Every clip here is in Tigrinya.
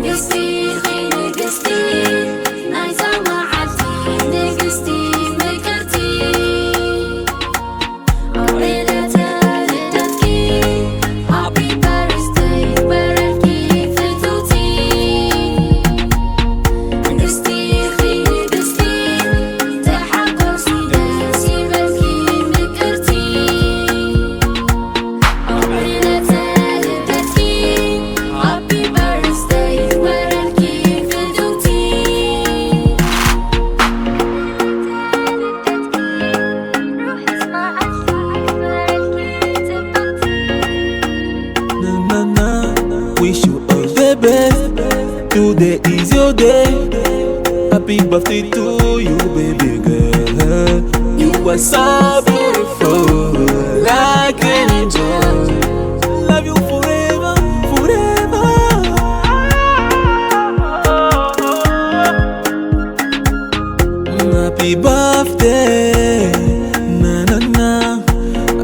ንግስቲ ንግስቲ ናይዛ መዓልቲ ንግስቲ ምቅርቲ ኣብ ዕለተ ልደትኪ Happy birthday ይበረልኪ ፍትውቲ ንግስቲ ንግስቲ ተሓጎሲ ደስ ይበልኪ ምቅርቲ ኣብ ዕለተ ልደትኪ Happy birthday ይበረልኪ ፍትውቲ Na, na, na. Wish you all the best. Today is your day. Happy birthday to you, baby girl. You are so beautiful, like an angel. Love you forever, forever. Happy birthday, na na na.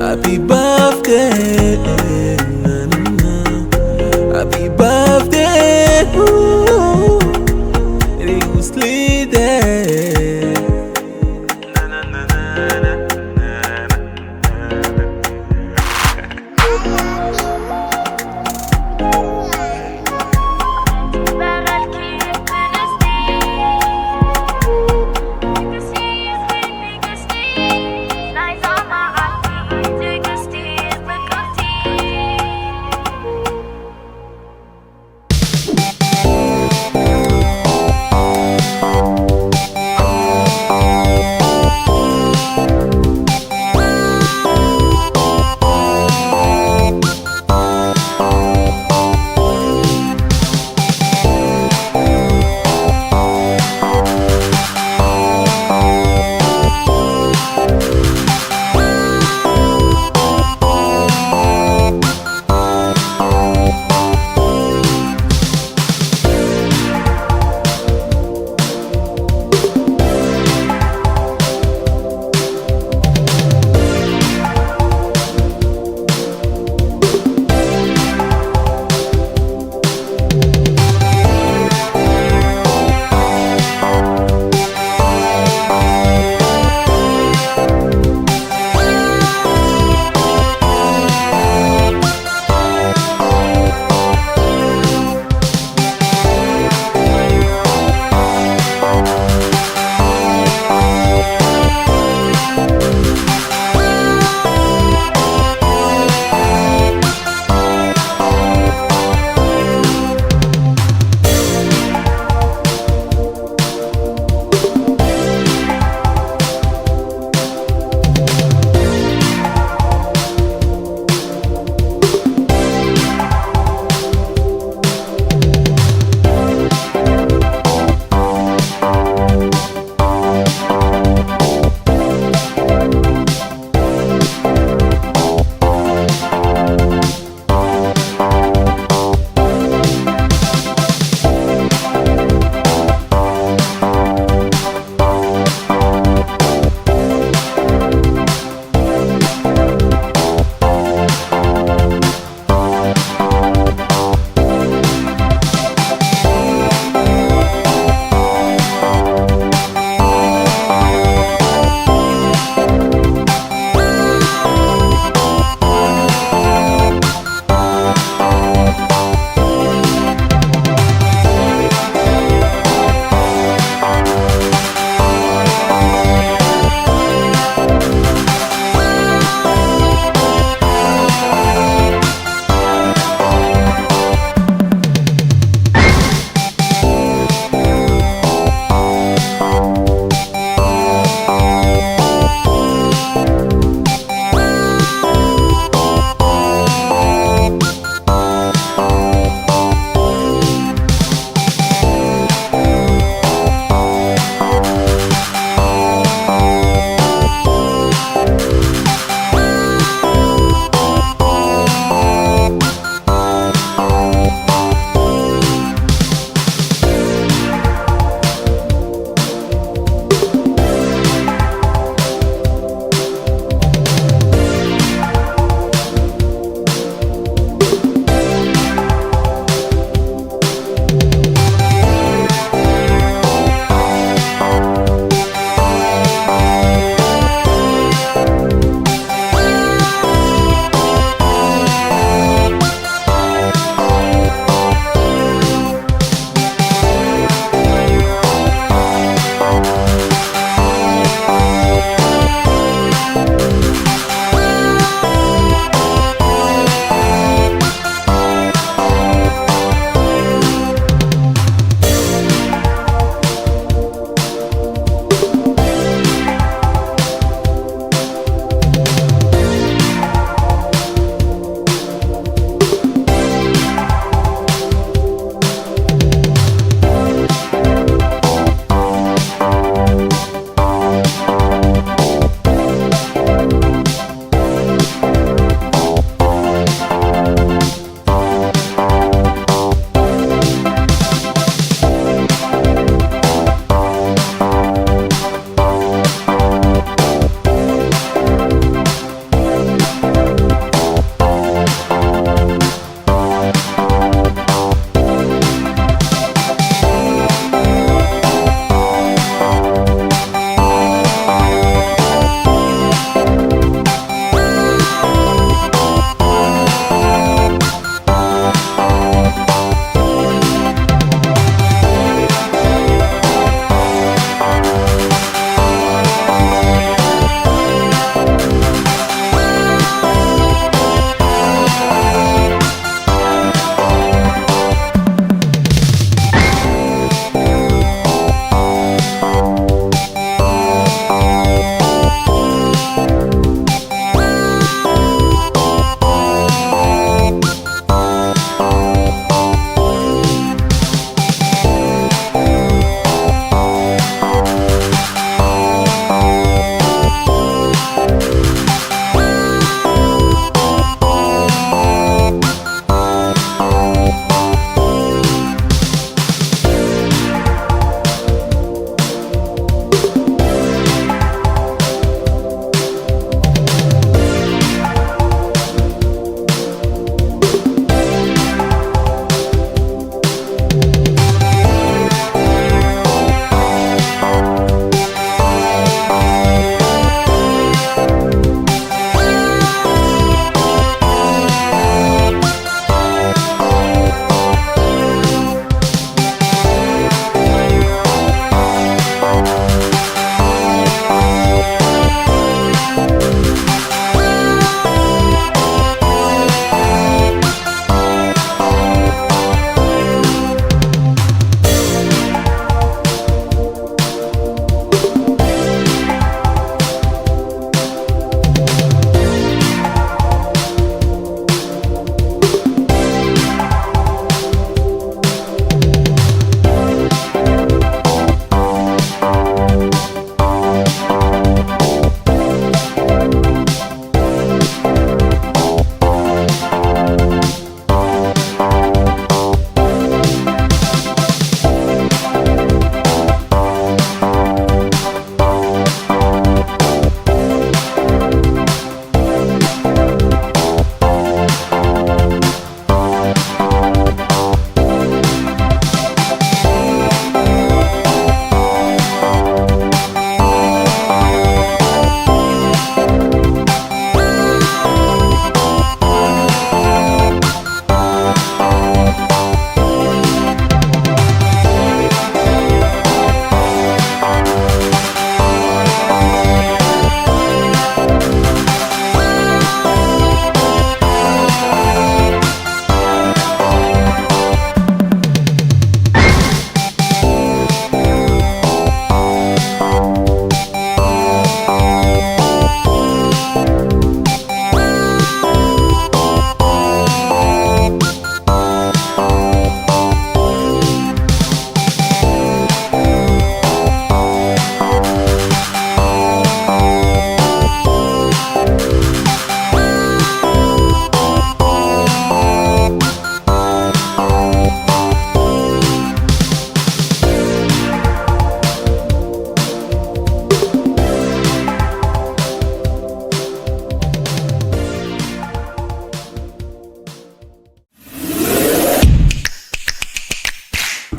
Happy birthday, na na na. Happy birthday, ooh, Reus Leader.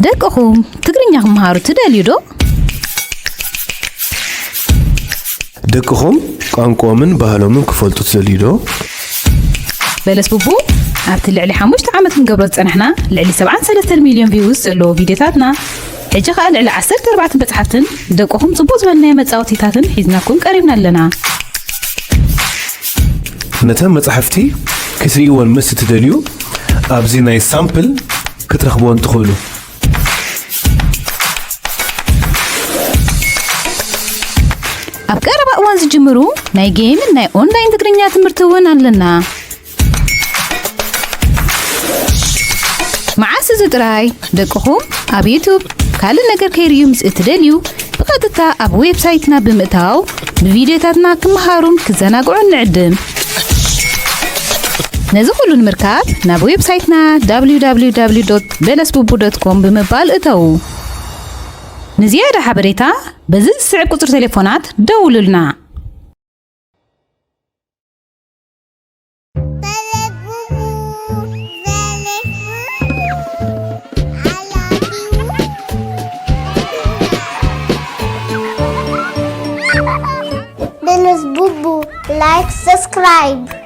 ደቅኹም ትግርኛ ክመሃሩ ትደልዩ ዶ? ደቅኹም ቋንቋኦምን ባህሎምን ክፈልጡ ትደልዩ ዶ? በለስ ቡቡ ኣብቲ ልዕሊ ሓሙሽተ ዓመት ክንገብሮ ዝጸናሕና ልዕሊ ሰብዓን ሰለስተን ሚልዮን ቪውስ ዘለዎ ቪድዮታትና፣ ሕጂ ኸኣ ልዕሊ ዓሰርተ ኣርባዕተ መጽሓፍትን ደቅኹም ጽቡቕ ዝበልናዮ መጻወቲታትን ሒዝናኩም ቀሪብና ኣለና። ነተን መጻሕፍቲ ክትርእይወን ምስ እትደልዩ፣ ኣብዚ ናይ ሳምፕል ክትረኽብወን ትኽእሉ። ኣብ ቀረባ እዋን ዝጅምሩ ናይ ጌምን ናይ ኦንላይን ትግርኛ ትምህርቲ እውን ኣለና። መዓስ እዚ ጥራይ፣ ደቅኹም ኣብ ዩቱብ ካልእ ነገር ከይርእዩ ምስ እትደልዩ፣ ብቐጥታ ኣብ ዌብሳይትና ብምእታው ብቪድዮታትና ክመሃሩን ክዘናግዑን ንዕድም። ነዚ ኩሉ ንምርካብ ናብ ዌብሳይትና www.belesbubu.com ብምባል እተዉ። ንዝያዳ ሓበሬታ በዚ ዝስዕብ ቁጽሪ ቴሌፎናት ደውሉልና። Belesbubu, like, subscribe.